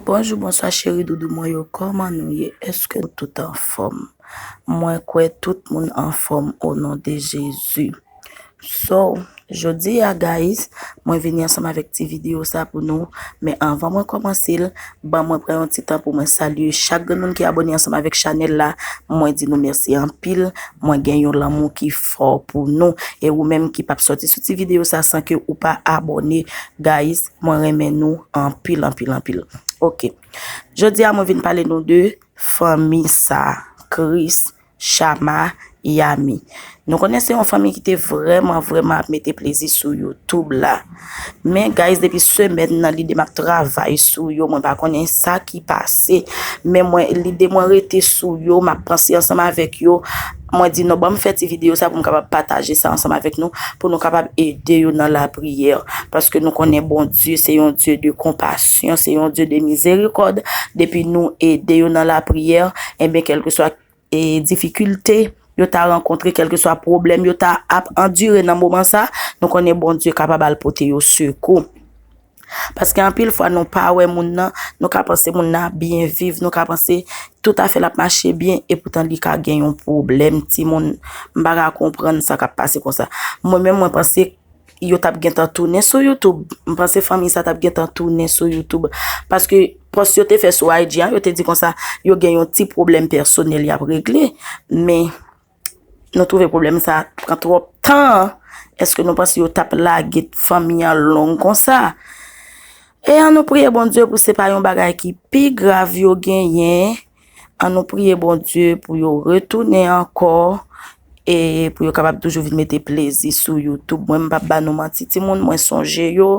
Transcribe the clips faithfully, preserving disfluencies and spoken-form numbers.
Bonjou, bonswa cheri doudou mwen yo, kòman nou ye? Èske nou tout anfòm? Mwen kwè tout moun anfòm o non de Jezi. So, jodi a, guys, mwen vini ansanm avèk ti videyo sa pou nou. Men anvan mwen kòmanse l, ban mwen pran yon ti tan pou mwen salye chak grenn moun ki abòne ansanm avèk chanèl la. Mwen di nou mèsi anpil. Mwen gen yon lanmou ki fò pou nou. E ou menm ki p ap sòti sou ti videyo sa san ke ou pa abòne, guys, mwen renmen nou anpil, anpil, anpil. Ok. Jodi a, mwen vin pale nou de fanmi sa, Chris, Chama, Yami. Nou konnen se yon fanmi ki te vrèman, vrèman ap mete plezi sou YouTube la. Men, guys, depi semèn nan, lide m ap travay sou yo, mwen pa konnen sa ki pase. Men mwen, lide mwen rete sou yo, m ap panse ansanm avèk yo. Mwen di, non, ban m fè ti videyo sa pou m kapab pataje sa ansanm avèk nou, pou nou kapab ede yo nan lapriyè. Paske nou konnen Bondye se yon Dye de konpasyon, se yon Dye de mizerikòd. Depi nou ede yo nan lapriyè, enben, kèlkeswa e difikilte yo ta rankontre, kèlkeswa pwoblèm yo ta ap andire nan moman sa, nou konnen Bondye kapab al pote yo sekou. Paske anpil fwa nou pa wè moun nan, nou ka panse moun nan ap byen viv, nou ka panse tout afè l ap mache byen, epoutan li ka gen yon pwoblèm timoun. M pa ka konprann sa k ap pase konsa. Mwen menm, mwen panse yo t ap gentan tounen sou YouTube. M panse fanmi sa t ap gentan tounen sou YouTube. Paske pòs yo te fè sou I G an, yo te di konsa, yo gen yon ti pwoblèm pèsonèl y ap regle. Men, nou twouve pwoblèm sa pran twòp tan. Èske nou panse yo t ap lage fanmi an long konsa? E ann nou priye Bondye pou se pa yon bagay ki pi grav yo genyen. Ann nou priye Bondye pou yo retounen ankò, e pou yo kapab toujou vin mete plezi sou YouTube. Mwen, m p ap ba nou manti, timoun, mwen sonje yo,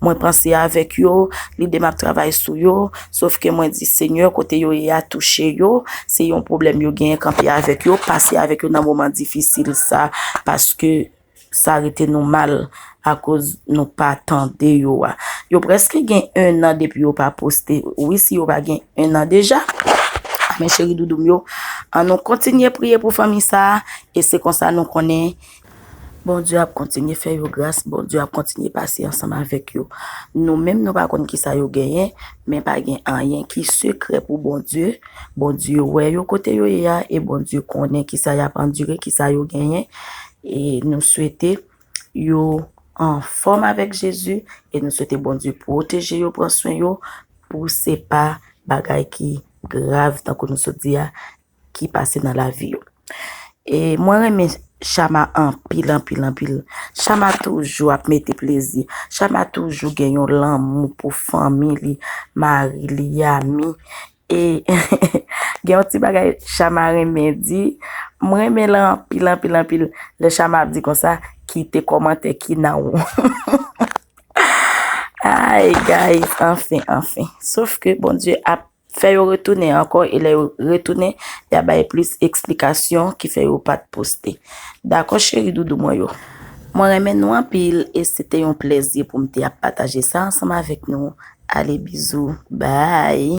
mwen panse avèk yo, lide m ap travay sou yo, sof ke mwen di, Senyè, kote yo ye a, touche yo, se yon pwoblèm yo genyen, kanpe avèk yo, pase avèk yo nan moman difisil sa, paske sa rete nou mal akoz nou pa tande yo a. Yo prèske gen en an depi yo pa poste. Wi, si yo pa gen en an deja. Men cheri doudou m yo, ann nou kontinye priye pou fanmi sa a, e se konsa nou konnen Bondye ap kontinye fè yo gras, Bondye ap kontinye pase ansanm avèk yo. Nou menm, nou pa konn kisa yo genyen, men pa gen anyen ki sekrè pou Bondye. Bondye wè yo kote yo ye a, e Bondye konnen kisa y ap andire, kisa yo genyen. E nou swete yo anfòm avèk Jezi, e nou swete Bondye pwoteje yo, pran swen yo, pou se pa bagay ki grav, tankou nou sot di a, ki pase nan lavi yo. E mwen renmen Chama anpil, anpil, anpil. Chama toujou ap mete plezi. Chama toujou gen yon lanmou pou fanmi li, mari li, Yami. E gen yon ti bagay Chama renmen di. Mwen renmen l anpil, anpil, anpil. Lè Chama ap di konsa, kite kòmantè ki nan ou. Ay, guys, anfen, anfen. Sof ke Bondye ap fè yo retounen ankò, e lè yo retounen, y a bay plis eksplikasyon ki fè yo pa t poste. Dakò, cheri doudou mwen yo. Mwen renmen nou anpil, e se te yon plezi pou m te ap pataje sa ansanm avèk nou. Ale, bizou. Bye.